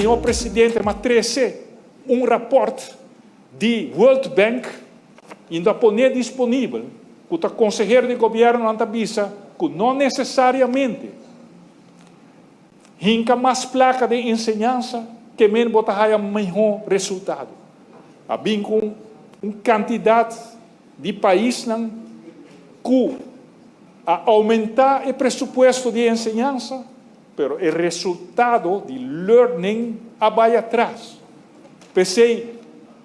Señor Presidente, m'a trece un rapport di World Bank y ta pone disponibel cu ta consehero di gobierno ta bisa cu no necesariamente hinca mas placa den enseñansa kiermen bo ta haya miho resultado. A bin cu un cantidad di paisnan cu a aumenta e presupuesto di enseñansa, pero e resultado di learning a bay atras. P'esey,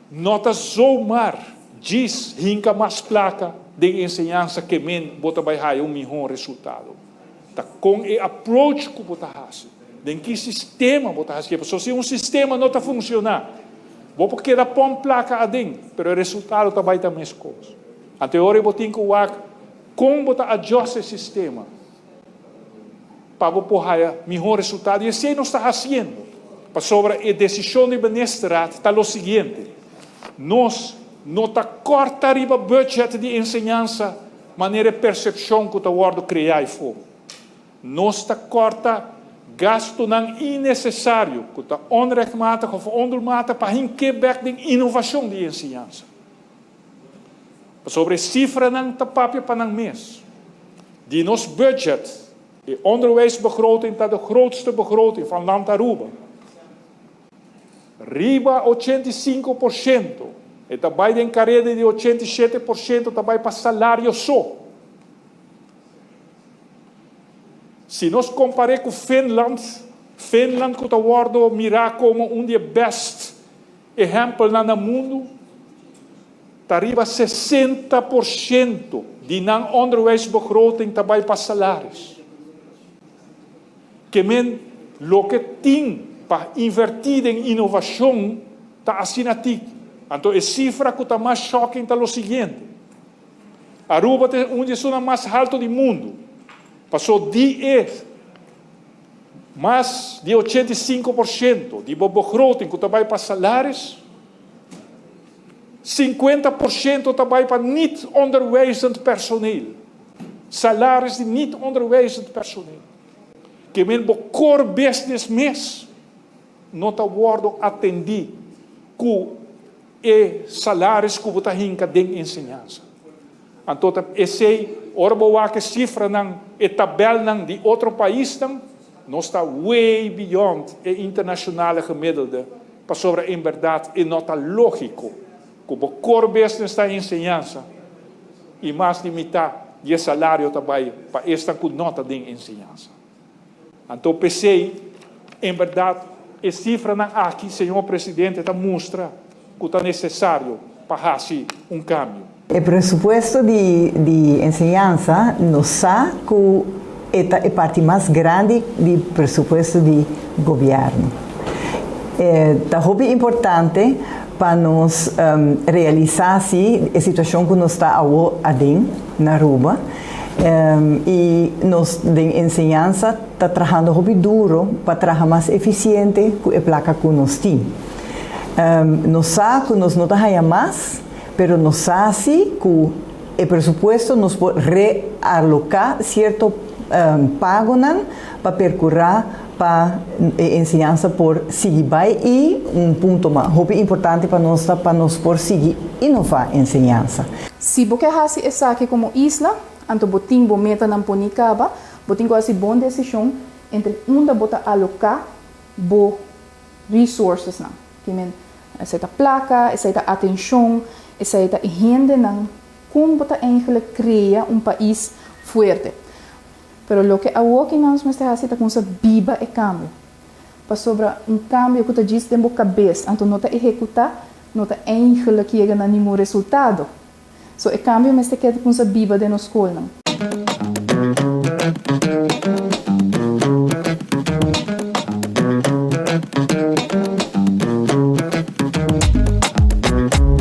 no ta zomaar djis hinca mas placa den enseñansa kiermen bo ta bay haya un miho resultado. Ta con e approach cu bo ta haci, den ki sistema bo ta haci. Pasobra si un sistema no ta funciona, bo por keda pon placa aden, pero e resultado ta bay ta mescos. Anto ora bo tin cu wak con bo ta adjust e sistema pa bo por haya miho resultado. Y esey nos ta haciendo. Pasobra e decision di ministerraad ta lo siguiente: nos no ta corta riba budget di enseñansa manera e percepcion cu ta wordo crea eyfo. Nos ta corta gastonan innecesario, cu ta onrechtmatig of ondoelmatig, pa hink'e bek den innovacion di enseñansa. Pasobra e cifranan ta papia pa nan mes. Di nos budget, e onderwijsbegroting ta de grootste begroting van land Aruba. Riba 85%, e ta bay den careda di 87% ta bay pa salario so. Si nos compara cu Finland, Finland cu ta wordo mira como un di e best ehempel na mundo, ta riba 60% di nan onderwijsbegroting ta bay pa salaris. Kiermen loke tin pa inverti den innovacion ta asina tiki. Anto, e cifra cu ta mas shocking ta lo siguiente. Aruba ta un di e mas halto di mundo. Paso di e mas di 85% di begroting cu ta bay pa salaris, 50% ta bay pa niet onderwijzend personeel. Salaris di niet onderwijzend personeel. Kiermen bo core business mes no ta wordo atendi cu e salaris cu bo ta hinca den enseñansa. Anto, esey, ora bo wak e cifranan, e tabelnan di otro paisnan, nos ta way beyond e internationale gemiddelde, pasobra en berdad e no ta logico cu bo core business ta enseñansa y mas di mitar di salario ta bay pa esnan cu no ta den enseñansa. Anto, p'esey, en berdad, e cifranan aki, señor presidente, ta mustra cu ta necesario pa haci un cambio. E presupuesto di enseñansa nos sa cu e ta e parti mas grandi di presupuesto di gobierno. Ta hopi importante pa nos realisa si e situacion cu nos ta aden na Aruba y nos den enseñansa ta trahando hopi duro pa traha mas eficiente cu e placa cu nos tin. Nos sa cu nos no ta haya mas, pero nos sa si cu e presupuesto nos por realoca cierto pagonan pa percura pa enseñansa por sigui bay y un punto mas hopi importante pa nos pa nos por sigui innova enseñansa. Si bo kier haci esaki como isla, anto bo tin bo metanan poni caba, bo tin cu haci bon decision entre unda bo ta aloca bo resources nan. Kiermen, esey ta placa, esey ta atencion, esey ta hendenan, con bo ta eigenlijk crea un pais fuerte. Pero loke awo nos mester haci ta cuminsa biba e cambio. Pasobra un cambio cu ta djis den bo cabes, anto no ta ehecuta, no ta eigenlijk yega na ningun resultado. So e cambio mester cuminsa biba den nos scol.